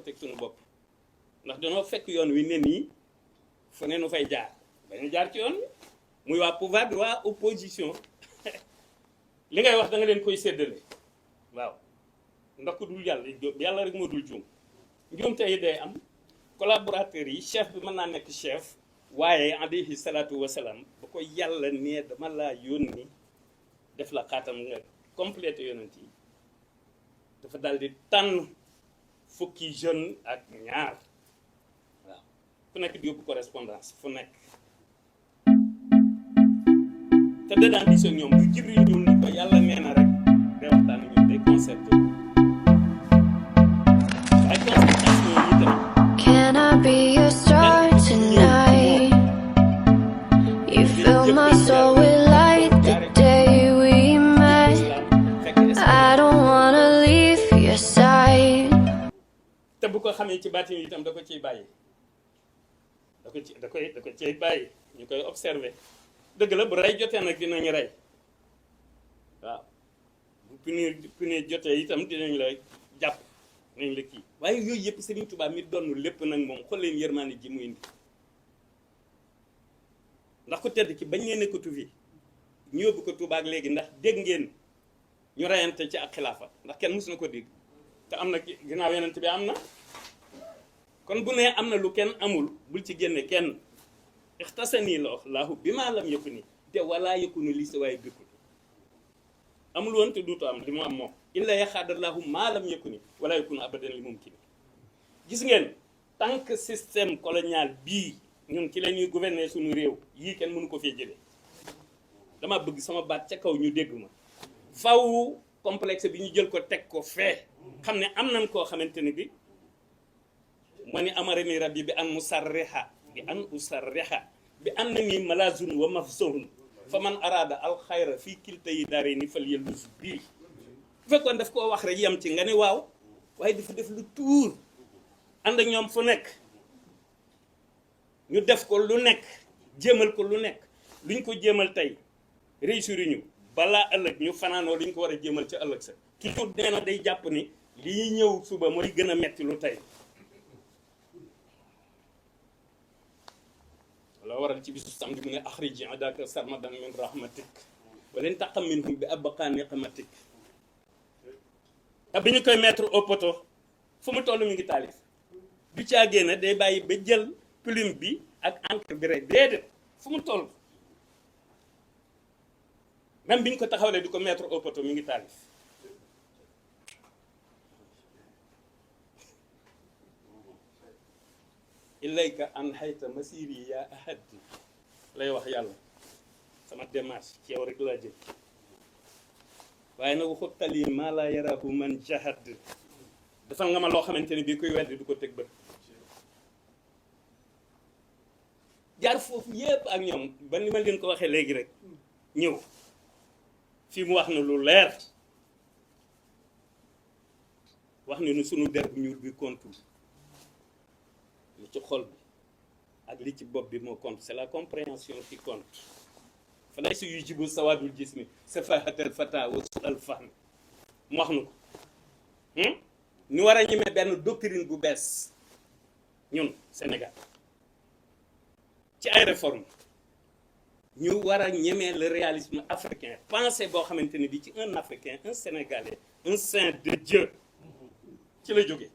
teg suñu bopp ndax dañoo fekk yoon wi ne nii fu ne nu fay jaar dañu jaar ci yoon wi muy waa pouvoir di waa opposition li ngay wax da nga leen koy séddale waaw ndax ku dul yàlla rek moo dul juum njuum tey day am collaborateurs yi chef bi mën naa nekk chef waaye alayhi salaatu wasalaam ba ko yàlla ne dama laa yónni def la xaatam nga complété yonent yi dafa daal di tànn fukki jeune ak ñaar waaw fu nekk di yóbbu correspondance fu nekk te da daan diisoo ñoom du Jibril ñun ni ko yàlla nee na rek day waxtaan ñun day concerté waaye concertation yi tamit Can I be your star tonight? You fill my soul with light the day we met. I don't wanna leave your side. te bu ko xamee ci baatin yi itam da ko ciy bàyyi da ko ciy bàyyi ñu koy observé dëgg la bu rey jotee nag dinañ rey waaw bu punir jotee itam dinañ la jàpp nañ la kii waaye yooyu yëpp Serigne Touba mi donn lépp nag moom xool leen yërmaane ji mu indi ndax ko tedd ki bañ nee nekkatu fi ñu yóbbu ko Touba ak léegi ndax dégg ngeen ñu reyante ci ak xilaafa ndax kenn mësu na ko dégg te am na ginnaaw yonent bi am na kon bu nee am na lu kenn amul bul ci génne kenn ixtasanii la wax laahu bi maa lam yëkku ni te walaa yëkkunu li sa waaye bikkul amul woon te duutu am li mu am moom illa yaxaadallahu maa lam yëkku ni walaa yëkkunu abadan li mumkin gis ngeen tant que système colonial bii ñun ci la ñuy gouverner suñu réew yii kenn mënu ko fee jëlee dama bëgg sama baat ca kaw ñu dégg ma faw complexe bi ñu jël ko teg ko fee xam ne am nañ koo xamante ni bi ma ni amarani rabbi bi an musarriha bi an usarriha bi an na ni malazun wa mafzohun fa man arada alxayra fii kilta yi daare ni fal yellus bii bu fekkoon daf koo wax rek yem ci nga ne waaw waaye dafa def lu tuur ànd ak ñoom fu nekk ñu def ko lu nekk jéemal ko lu nekk luñ ko jéemal tey réussir ñu balaa ëllëg ñu fanaanoo li ñu ko war a jéemal ca ëllëg sa toujours nee na day jàpp ni lii ñëw suba mooy gën a metti lu tey wala waral ci bisu samedi mu ne axriji adaka sarmadan min rahmatik waleen taqam minhum bi abqa niqmatik te bi ñu koy mettre au poteau fu mu toll mi ngi taalif du caagee na day bàyyi ba jël plume bi ak encre bi rek déedéet fu mu toll même bi ñu ko taxawalee di ko mettre au poteau mi ngi taalif ilayka an hayta masiri ya ahad lay wax yàlla sama démarche ci yow rek laa jëm waaye nag waxut tali maa laa yarahu man jahad defal nga ma loo xamante ni bii kuy weddi du ko teg bët jaar foofu yépp ak ñoom ba ni ma leen ko waxee léegi rek ñëw fii mu wax na lu leer wax ni nu sunu der bu ñuul bi kontul li ci xol bi ak li ci bopp bi moo compte c'est la compréhension qui compte fa lay su yu jibu sawadul jismi safahatal fata wa su'al fahm mu wax na ko ñu war a ñemee benn doctrine bu bees ñun Sénégal ci ay réforme ñu war a ñemee le réalisme africain pensée boo xamante ne bi ci un africain un sénégalais un saint de Dieu ci la jógee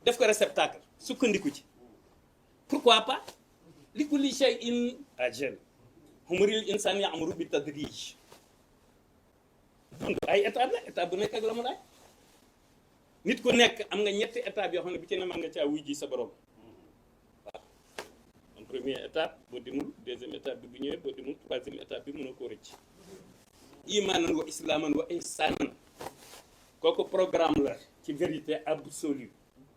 def ko réceptacle sukkandiku ci pourquoi pas li kulli shay'in ajal humuril insan ya'muru bi tadrij ay étape la étape bu nekk ak la mu laaj nit ku nekk am nga ñetti étape yoo xam ne bi ci ne mën nga caa wuy ji sa borom waaw en première étape boo dimul deuxième étape bi bu ñëwee boo dimul troisième étape bi mën a koo rëcc imaanan wa islaaman wa ihsaanan kooku programme la ci vérité absolue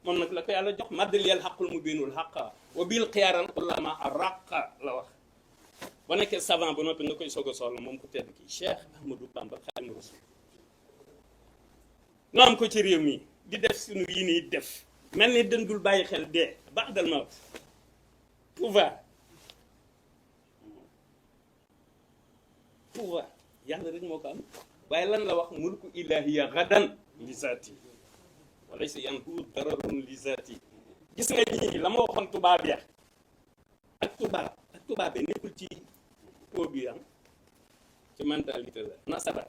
moom nag la ko yàlla jox maddaliyal xaqul mu biinul xaqa wa bil xiyaaran ulama araqa la wax ba nekkee savant ba noppi nga koy soog a soxla moom ko tedd ki Cheikh Ahmadou Bamba Xaadimu Rasuul no am ko ci réew mi di def suñu yi nii def mel ni dëndul bàyyi xel dee ba'dal mawt pouvoir yàlla rek moo ko am waaye lan la wax mulku ilahiya gadan li zaati walaysa yanhu dararun li zaati gis nga ñii la ma waxoon tubaab ya ak tubaab bi nekkul ci po bi am ci mentalité la nasara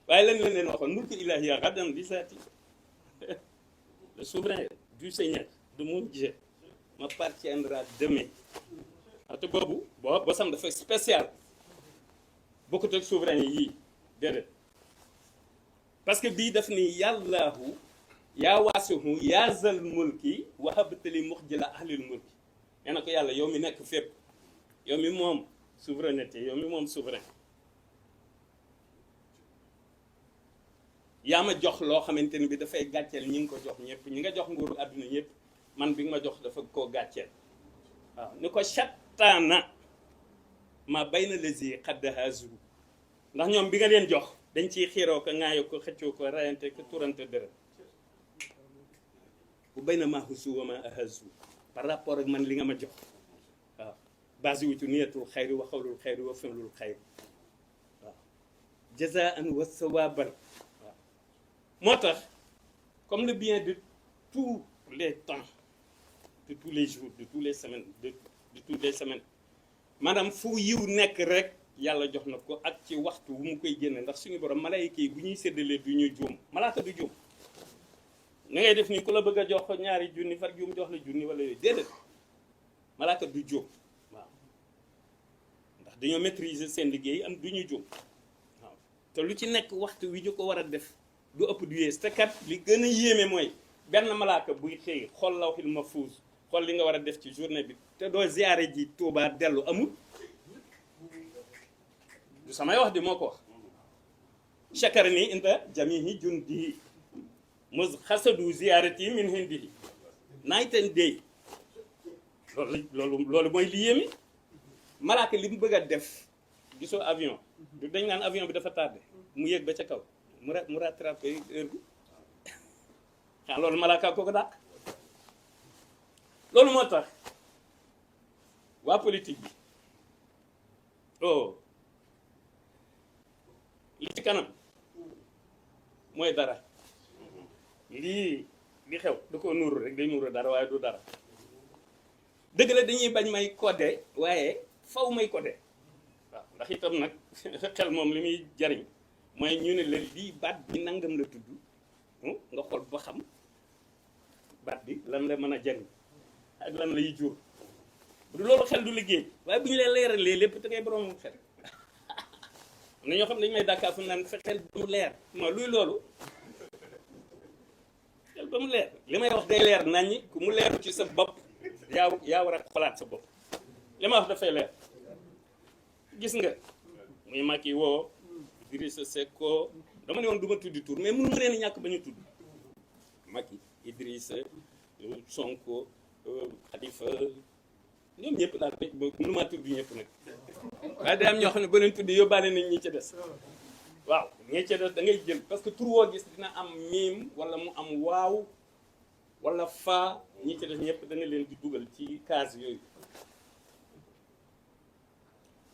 waaye lan la leen waxoon mulku ilahiya gadan li zaati le souverain du Seigneur de mon Dieu m'appartiendra demain te boobu bosam dafay spécial bokkut ak souverain yii déedéet parce que bii daf ni yàllaahu yaa waasihu yaa zal mulki wahabtali muxjila ahlil mulki nee na ko yàlla yow mi nekk fépp yow mi moom souveraineté yow mi moom souverain yaa ma jox loo xamante ni bi dafay gàcceel ñi nga ko jox ñëpp ñi nga jox nguuru àdduna ñëpp man bi nga ma jox dafa koo gàcceel waaw ni ko chattaana ma bay na lesi xaddahazu ndax ñoom bi nga leen jox dañ ciy xiiroo ko ŋaayoo ko xëccoo ko rayante ko turante dërëm bu bay na ma husu wa ma ahazu par rapport ak man li nga ma jox waaw basi wutu niyatul xayri wa xawlul xayri wa fenlul xayri waaw jazaan wa sawaban waaw moo tax comme le bien de tous les temps de tous les jours de tous les semaines de toutes les semaines maanaam fu yiw nekk rek yàlla jox na ko ak ci waxtu wu mu koy génne ndax suñu borom malayka yi bu ñuy séddalee du ñuy juum malaaka du juum na ngay def nii ku la bëgg a jox ko ñaari junni far juum jox la junni wala yooyu déedéet malaaka du juum waaw ndax dañoo maîtriser seen liggéey am du ñuy juum waaw te lu ci nekk waxtu wi ñu ko war a def du ëpp du yées te kat li gën a yéeme mooy benn malaaka buy xëy xool lawhil mahfuus xool li nga war a def ci journée bi te doo ziyaare ji Tuubaa dellu amul du samay wax di moo ko wax chakar ni inda jamihi jundihi mus xasadu ziyaarati min hindihi night and day loolu mooy li yéemi malaaka li mu bëgg a def gisoo avion du dañ naan avion bi dafa tardé mu yéeg ba ca kaw mu rattrapé heure bi xanaa loolu malaaka ko dàq loolu moo tax waa politique bi li ci kanam mooy dara li xew da ko nuuru rek day nuuru dara waaye du dara dëgg la dañuy bañ may codé waaye faw may codé waaw ndax itam nag xel moom li muy jariñ mooy ñu ne la lii baat bi nangam la tudd nga xool ba xam baat bi lan la mën a jariñ ak lan lay jur bu du loolu xel du liggéey waaye bu ñu leen leeralee lépp te ngay borom xel am na ñoo xam ne dañu may dàkkaafu naan fexeel ba mu leer non luy loolu xel ba mu leer li may wax day leer naññi ku mu leeru ci sa bopp yaa war a xolaat sa bopp li ma wax dafay leer gis nga muy Macky woo Idrissa Seck ko dama ne woon du ma tuddi tur mais mënu ma leen ñàkk ba ñu tudd Macky Idrissa Sonko Khalifa ñoom ñëpp daal mënu maa tudd ñëpp nag waaye day am ñoo xam ne ba leen tudd yóbbaale nañ ñi ci des waaw ñi ci des da ngay jël parce que tur woo gis dina am miim wala mu am waaw wala faa ñi ci des ñëpp da nga leen di dugal ci case yooyu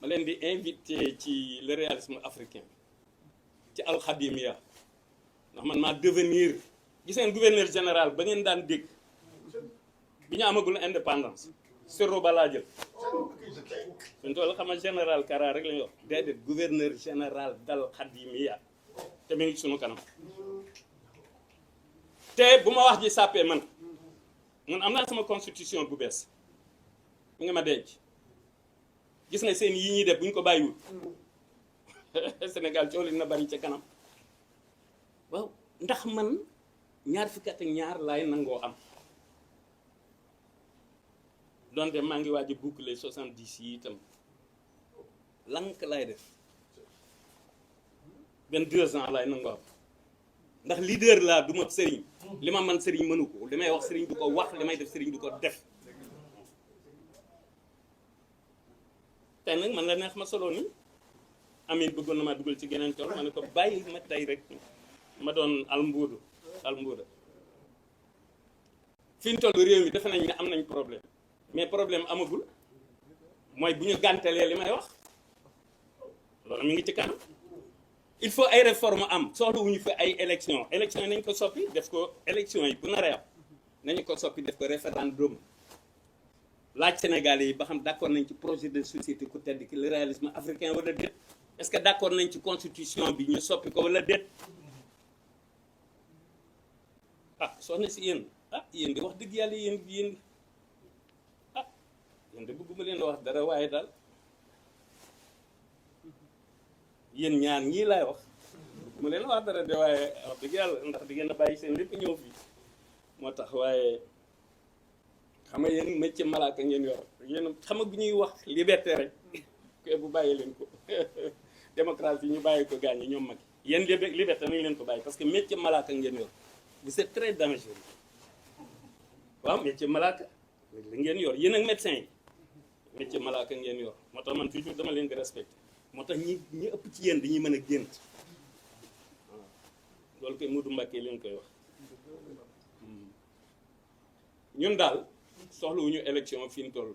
ma leen di invité ci le réalisme africain ci alxadimia ndax man maa devenir gis ngeen gouverneur général ba ngeen daan dégg bi ñu amagul indépendance sero ba laa jël suñu tool xama général Kara rek la ñuy wax déedéet gouverneur général dal xadimia te mi ngi sunu kanam te bu ma wax ji sàppee man am naa sama constitution bu bees mi nga ma denc gis nga seen yi ñuy def bu ñu ko bàyyiwul Sénégal coow li na bari ca kanam waaw ndax man ñaar fukki at ak ñaar laay nangoo am donte maa ngi waaj a boucler 70 yi itam lank laay def 22 ans laay nangoo am ndax leader laa du ma sëriñ li ma man sëriñ mënu ko li may wax sëriñ du ko wax li may def sëriñ du ko def tey nag man la neex ma solo ni amin bëggoon na maa dugal ci geneen tool ma ne ko bàyyi ma tey rek ma doon almbuuda fi ñu toll réew mi defe nañ ne am nañ problème mais problème amagul mooy bu ñu gàntalee li may wax loolu mi ngi ci kanam il faut ay réforme am soxla wuñu fi ay élection yi nañ ko soppi def ko élection yi bu naree am nañu ko soppi def ko référendum laaj Sénégalais yi ba xam d'accord nañ ci projet de société ku tedd ki le réalisme africain wala déet est-ce que d'accord nañ ci constitution bi ñu soppi ko wala déet ah soxna si yéen yéen di wax dëgg yàlla yéen yéen de bëgguma leen wax dara waaye daal yéen ñaar ñii laay wax bëgguma leen wax dara de waaye wax dëgg yàlla ndax di ngeen a bàyyi seen lépp ñëw fii moo tax waaye xam nga yéen métier malaaka ngeen yor yéen xam nga bu ñuy wax liberté rek ko bu bàyyi leen ko démocratie ñu bàyyi ko gaañ yi ñoom mag yéen liberté nañ leen ko bàyyi parce que métier malaaka ngeen yor vous êtes très dangereux waaw métier malaaka la ngeen yor yéen ak médecin yi métier malaaka ngeen yor moo tax man toujours dama leen di respecté moo tax ñi ëpp ci yéen dañuy mën a gént waaw loolu koy Modou Mbacké leen koy wax ñun daal soxlawuñu élection fi ñu toll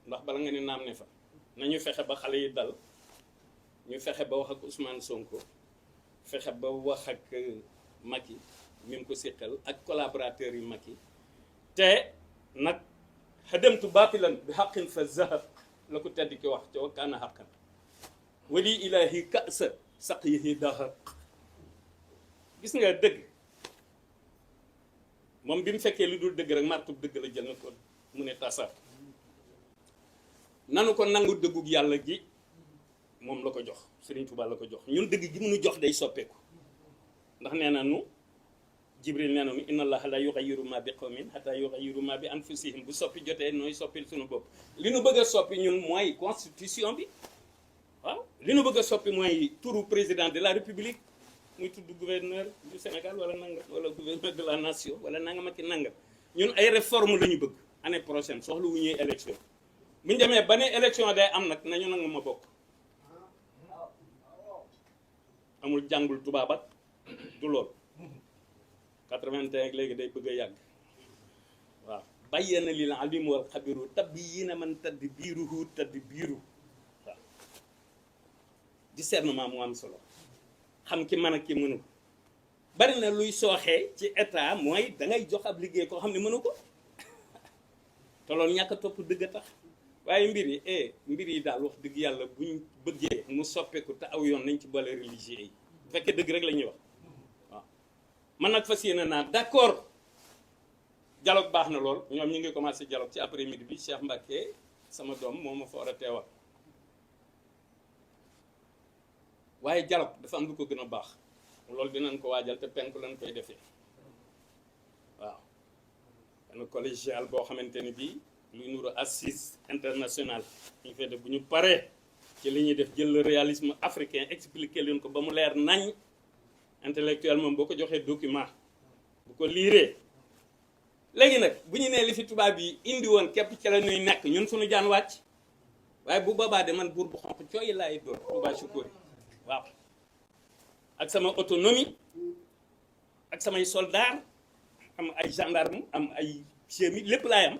ndax bala nga ne naam ne fa nañu fexe ba xale yi dal ñu fexe ba wax ak Ousmane Sonko fexe ba wax ak Macky mi mu ko siqal ak collaborateurs yi Macky te nag xadamtu baatilan bi xaqin fa zahab la ko tedd ki wax ca kaana xaqan wali ilahi kasa saq yi dahaq gis nga dëgg moom bi mu fekkee lu dul dëgg rek martub dëgg la jël na ko mu ne tasaat nanu ko nangu dëggug yàlla gi moom la ko jox Serigne Touba la ko jox ñun dëgg gi mënu jox day soppeeku ndax nee na nu Jibril nee na nu inna allaha la yughayyiru ma bi qawmin hatta yughayyiru ma bi anfusihim bu soppi jotee nooy soppil suñu bopp li nu bëgg a soppi ñun mooy constitution bi waaw li nu bëgg a soppi mooy turu président de la république muy tudd gouverneur du Sénégal wala nangam wala gouverneur de la nation wala nangam ak nangam ñun ay réforme la ñu bëgg année prochaine soxla wu ñuy élection bu ñu demee ba ne élection day am nag nañu nangu ma bokk amul jàngul tubaab ak du lool 81 ak léegi day bëgg a yàgg waaw bayyana lil alim wal xabiru tabyina man tadd biiruhu tadd biiru waaw discernement mu am solo xam ki mën ak ki mënu ko bari na luy sooxee ci état mooy dangay jox ab liggéey koo xam ne mënu ko te loolu ñàkk a topp dëgg a tax waaye mbir yi daal wax dëgg yàlla buñ bëggee mu soppeeku te aw yoon nañ ci boole religieux yi bu fekkee dëgg rek la ñuy wax waaw man nag fas yéene naa d'accord dialogue baax na lool ñoom ñu ngi commencé dialogue ci après midi bi Cheikh Mbacké sama doom moo ma fa war a teewal waaye dialogue dafa am lu ko gën a baax loolu dinañ ko waajal te penku lañ koy defee waaw benn collégial boo xamante ni bii luy nuru assise internationale ñu fay def bu ñu paree ci li ñuy def jël le réalisme africain expliquer leen ko ba mu leer nañ intellectuellement boo ko joxee document bu ko liiree léegi nag bu ñu nee li fi tubaab yi indi woon képp ca la ñuy nekk ñun suñu jaan wàcc waaye bu boobaa de man buur bu xonq cooy laay doon Touba Choukouri waaw ak sama autonomie ak samay soldats am ay gendarme am ay chemi lépp laay am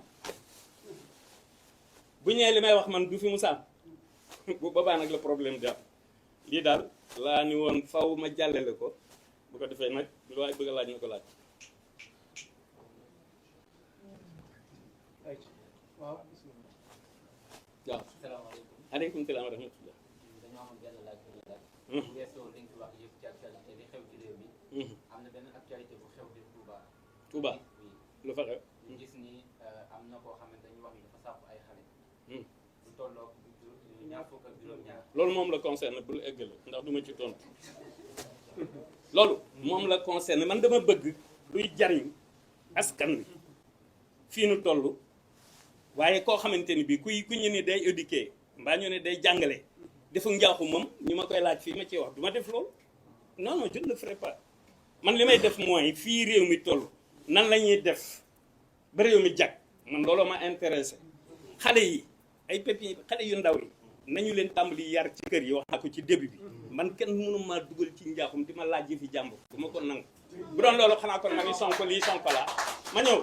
bu ñëwee li may wax man du fi musaam bu boobaa nag la problème di am lii daal laa ni woon faw ma jàllale ko bu ko defee nag lu waay bëgg a laaj na ko laaj waaw aleykum salaam wa rahmatullah dañoo amoon benn laaj bu ñu laaj weesoo li nga wax yëpp ci actualité li xew ci réew mi am na benn actualité bu xew bi Touba lu fa xew ñu gis ni am na koo xamante dañu wax ni dafa sàpp ay xale lu tolloog ñaar fukk ak juróom-ñaar loolu moom la concerne bul eggale ndax du ma ci tontu loolu moom la concerne man dama bëgg luy jariñ askan wi fii nu toll waaye koo xamante ni bii ku ñu ne day éduquer mbaa ñu ne day jàngale defu njaaxu moom ñu ma koy laaj fii ma ciy wax du ma def loolu non non je ne le ferai pas man li may def mooy fii réew mi toll nan la ñuy def ba réew mi jag man looloo ma intéressé xale yi ay pépinière xale yu ndaw yi nañu leen tàmbali yar ci kër yi wax naa ko ci début bi man kenn mënu maa dugal ci njaaxum di ma laaj yi fi jàmbur du ma ko nangu bu doon loolu xanaa kon ma ni Sonko lii Sonko laa ma ñëw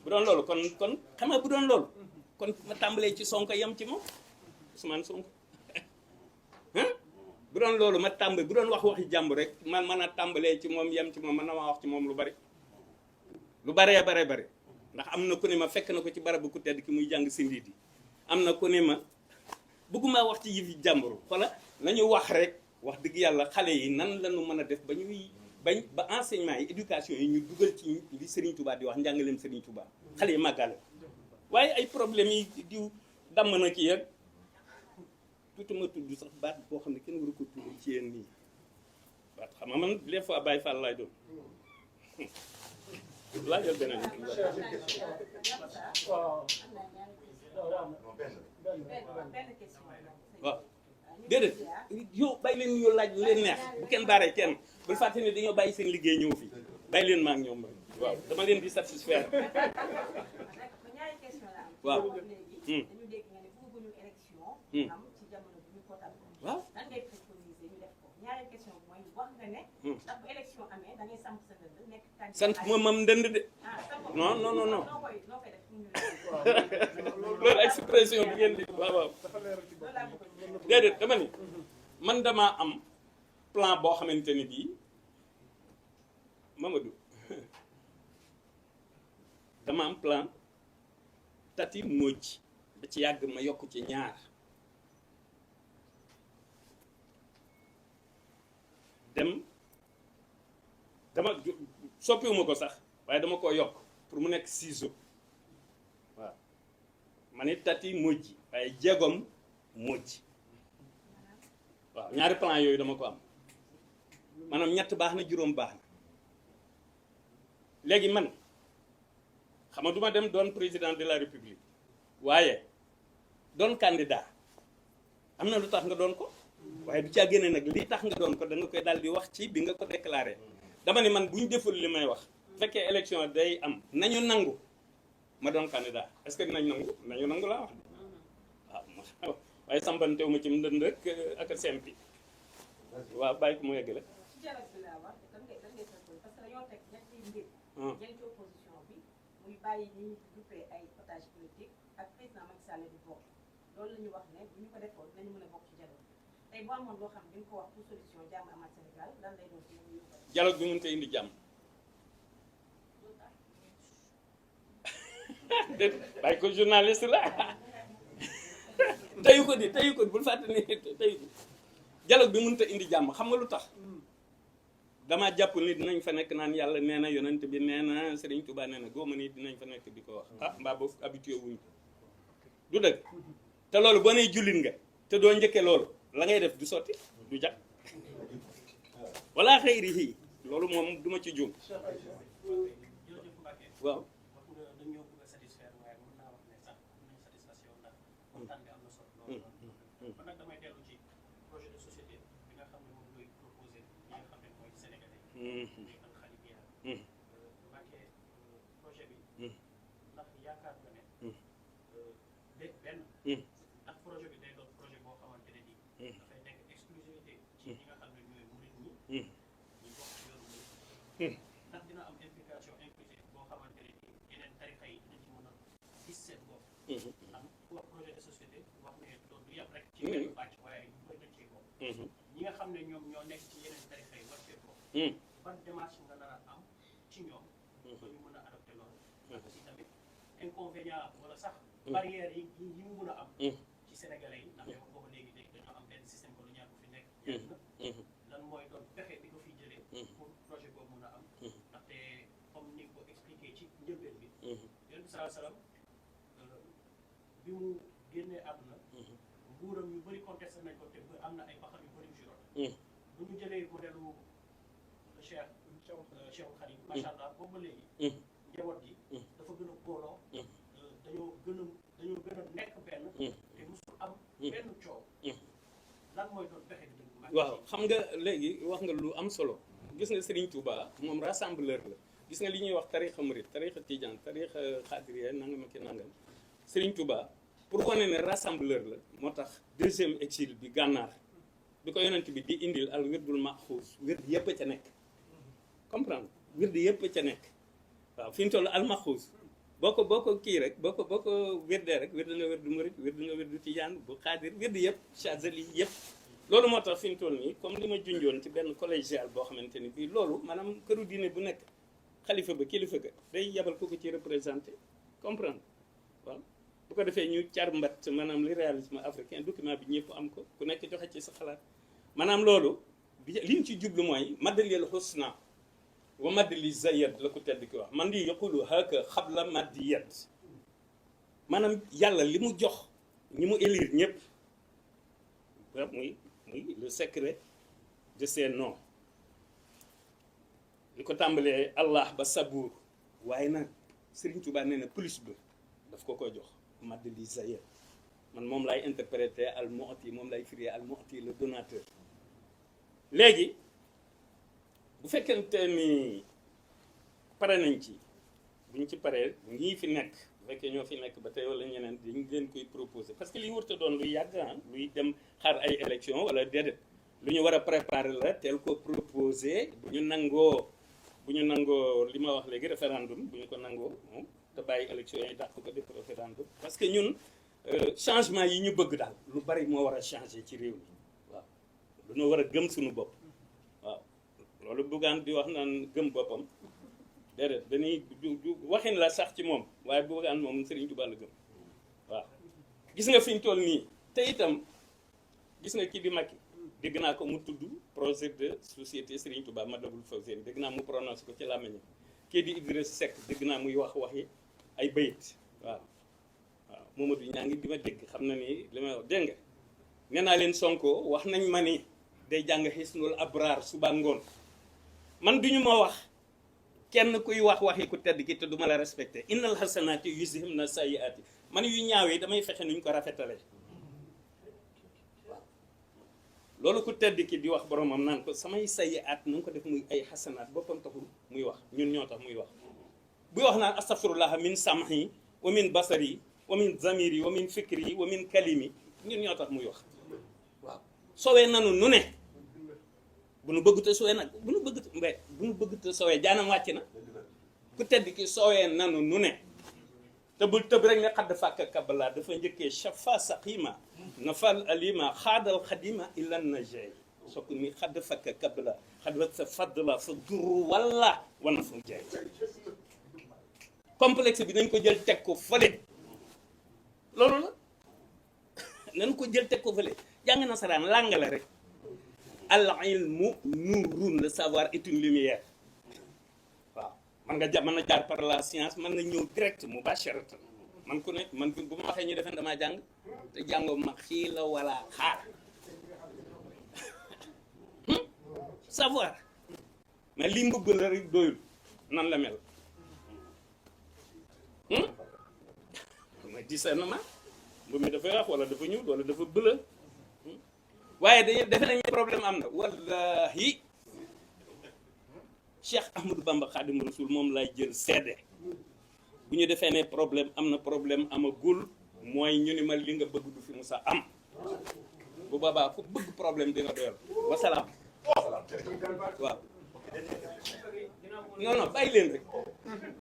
bu doon loolu kon xam nga bu doon loolu kon ma tàmbalee ci Sonko yem ci moom Ousmane Sonko bu doon loolu ma tàmbale bu doon wax waxi jàmbur rek man mën a tàmbalee ci moom yem ci moom mën na maa wax ci moom lu bari lu baree bare ndax am na ku ne ma fekk na ko ci barabu ku tedd ki muy jàng si ndiit yi am na ku ne ma bëgguma wax ci yëf yi jàmbur xoola nañu wax rek wax dëgg yàlla xale yi nan la ñu mën a def ba ñuy bañ ba enseignement yi éducation yi ñu dugal ci li Serigne Touba di wax njàngaleem Serigne Touba xale yi màggale waaye ay problème yi diw damm na ki yëg tuuti ma tudd sax baat boo xam ne kenn waru ko tudd ci yéen nii baat xam nga man des fois Baye Fall laay doon laa jël beneen waaw déedéet yow bàyyi leen nuyoo laaj lu leen neex bu kenn baaree kenn bul fàtte ne dañoo bàyyi seen liggéey ñëw fii bàyyi leen maa ngi ñoom waaw dama leen di satisfaire waaw waaw sant moom mam ndënd de non non non non loolu expression bi ngeen di waaw waaw déedéet dama ni man damaa am plan boo xamante ni bii Mamadou dama am plan tati mojj ba ci yàgg ma yokk ci ñaar dem dama soppiwuma ko sax waaye dama ko yokk pour mu nekk ciseau waaw ma ne tati mojj waaye jegom mojj waaw ñaari plan yooyu dama ko am maanaam ñett baax na juróom baax na léegi man xam nga du ma dem doon président de la république waaye doon candidat am na lu tax nga doon ko waaye du caa génne nag li tax nga doon ko da nga koy daal di wax ci bi nga ko déclaré dama ne man bu ñu deful li may wax fekkee élection day am nañu nangu ma doon candidat est-ce que dinañ nangu nañu nangu laa wax waaw waaye sambantewu ma ci ndënd rek ak sempi waaw bàyyi ko mu yegg la bàyyi ñi ñu duppee ay otage politique ak président Macky Sall di bokk loolu la ñu wax ne bu ñu ko defoon dinañu mën a bokk ci dialogue tey boo amoon loo xam ne dañ ko wax pour solution jàmm amaat Sénégal lan lay doon ci ñu dialogue bi mënut a indi jàmm dégg bàyyi ko journaliste la teyu ko bul fàtte ni teyu ko dialogue bi mënut a indi jàmm xam nga lu tax damaa jàpp ni dinañ fa nekk naan yàlla nee na yonent bi nee na Serigne Touba nee na góoma ni dinañ fa nekk di ko wax mbaa boobu habitué wuñ ko du dëgg te loolu boo nee jullit nga te doo njëkkee loolu la ngay def du sotti du jag wala xëyri yi loolu moom duma ci juum waaw projet bi ndax yaakaar nga ne benn ndax projet bi day doon projet boo xamante ne nii dafay nekk exclusivité ci ñi nga xam ne ñooy murit ñi ñu bokk ci yoonu murit ndax dina am implication inclusive boo xamante ne nii yeneen tarixa yi dinañ ci mën a gis seen bopp ndax ku wax projet de société wax ne loolu du yem rek ci benn pàcc waaye ñu bëri dañ ciy bokk ñi nga xam ne ñoom ñoo nekk ci yeneen tarixa yi war cee bokk ban démarche nga nar a am ci ñoom ba ñu mën a adopté loolu ak aussi tamit inconvénient wala sax barrière yi mu mën a am ci sénégalais yi ndax yow boobu léegi dañoo am benn système colonial bu fi nekk jeex na lan mooy doon pexe bi ko fi jëlee pour projet boobu mën a am ndaxte comme ni nga ko expliqué ci njëlbeen bi yonent bi sallallahu alayhi wasallam bi mu génnee àdduna nguuram yu bëri contesté nañ ko te am na ay baxam yu bëri yu ci roon bu ñu jëlee modèle Cheikh Khadim macha allah boobu ba léegi njaboot gi dafa gën a booloo dañoo gën a nekk benn te musul am benn coow lan mooy doon pexe bi waaw xam nga léegi wax nga lu am solo gis nga Serigne Touba moom rassembleur la gis nga li ñuy wax tarixa murid tarixa tijaan tarixa xaadiriya nangam ak nangam Serigne Touba pour wane ne rassembleur la moo tax deuxième exil bi gànnaar bi ko yonent bi di indil al wirdul maxuus wird yëpp a ca nekk comprendre wird yëpp a ca nekk waaw fi ñu toll al maxuus boo ko kii rek boo ko wirdee rek wird nga wirdu murid wird nga wirdu tijaan bu xaadir wird yëpp chazali yëpp loolu moo tax fi ñu toll nii comme li ma junjoon ci benn collégial boo xamante ni bii loolu maanaam këru diine bu nekk xalifa ba kilifa ga day yabal ko ci représenté comprendre waaw bu ko defee ñu car mbat maanaam li réalisme africain document bi ñëpp am ko ku nekk joxe ci sa xalaat maanaam loolu li ñu ci jublu mooy maddalil husna wa maddali zayad la ko tedd ki wax man di yaqulu haka xabla maddiyat maanaam yàlla li mu jox ñi mu élire ñëpp muy le secret de ses noms li ko tàmbalee Allah ba Sabuur waaye nag Serigne Touba nee na plus ba daf ko jox maddali zayad man moom lay interpréter al mu'ti moom lay firi al mu'ti le donateur léegi bu fekkente ni pare nañ ci bu ñu ci paree ñii fi nekk bu fekkee ñoo fi nekk ba tey wala ñeneen dañ leen koy proposer parce que li wërta doon luy yàgg luy dem xaar ay élection wala déedéet lu ñu war a préparer la teel ko proposer bu ñu nangoo li ma wax léegi référendum bu ñu ko nangoo te bàyyi élection yi dàq ko def référendum parce que ñun changement yi ñu bëgg daal lu bari moo war a changer ci réew mi waaw dañoo war a gëm suñu bopp waaw loolu buggaan di wax naan gëm boppam déedéet dañuy waxin la sax ci moom waaye buggaan moom Serigne Touba la gëm waaw gis nga fi ñu toll nii te itam gis nga kii di Macky dégg naa ko mu tudd projet de société Serigne Touba Madabul Fawzeyni dégg naa mu prononcé ko ci làmmiñam kii di Idriss Seck dégg naa muy waxi ay bayit waaw Mamadou ñaa ngi di ma dégg xam na ni li may wax dégg nga nee naa leen Sonko wax nañ ma ni day jàng Hisnul Abraar suba ngoon man duñu ma wax kenn kuy waxi ku tedd ki te duma la respecté innal hasanaati yuzhibna sayyi'aati man yu ñaaw yi damay fexe nuñ ko rafetalee loolu ku tedd ki di wax boromam naan ko samay sayyi'aat na nga ko def muy ay xasanaat boppam taxul muy wax ñun ñoo tax muy wax buy wax naan astaghfirullah min sam'i wa min basari wa min zamiri wa min fikri wa min kalimi ñun ñoo tax muy wax waaw sowee nanu nu ne bu nu bëgg te sowee nag bu nu bëgg te sowee jaanam wàcc na ku tedd ki sowee nanu nu ne te bul tëb rek ne xadd fàkk kabala dafa njëkkee shafa saqima nafal alima xaadal xadima ilan najay sokk ni xadd fàkk kabala xadd sa fadla fa duru walla wana fu jay complexe bi nañ ko jël teg ko fële loolu la nañ ko jël teg ko fële jàng nasaraan làng la rek al ilmu nuurun, le savoir est une lumière waaw man nga mën na jaar par la science mën na ñëw direct mubasharatan man ku ne man bu ma waxee ñu defen damaa jàng te jàngoo ma xii la wala xaar savoir mais li mbubb la rek doyul nan la mel ma discernement mbubb mi dafa wax wala dafa ñuul wala dafa bleu waaye dañuy defe nañu problème am na wallahi Cheikh Ahmadou Bamba Khadim Rasoul moom lay jël seede bu ñu defee ne problème am na problème amagul mooy ñu ni ma li nga bëgg du fi musa am bu boobaa ku bëgg problème di nga doyal wasalaam waaw non bàyyi leen rek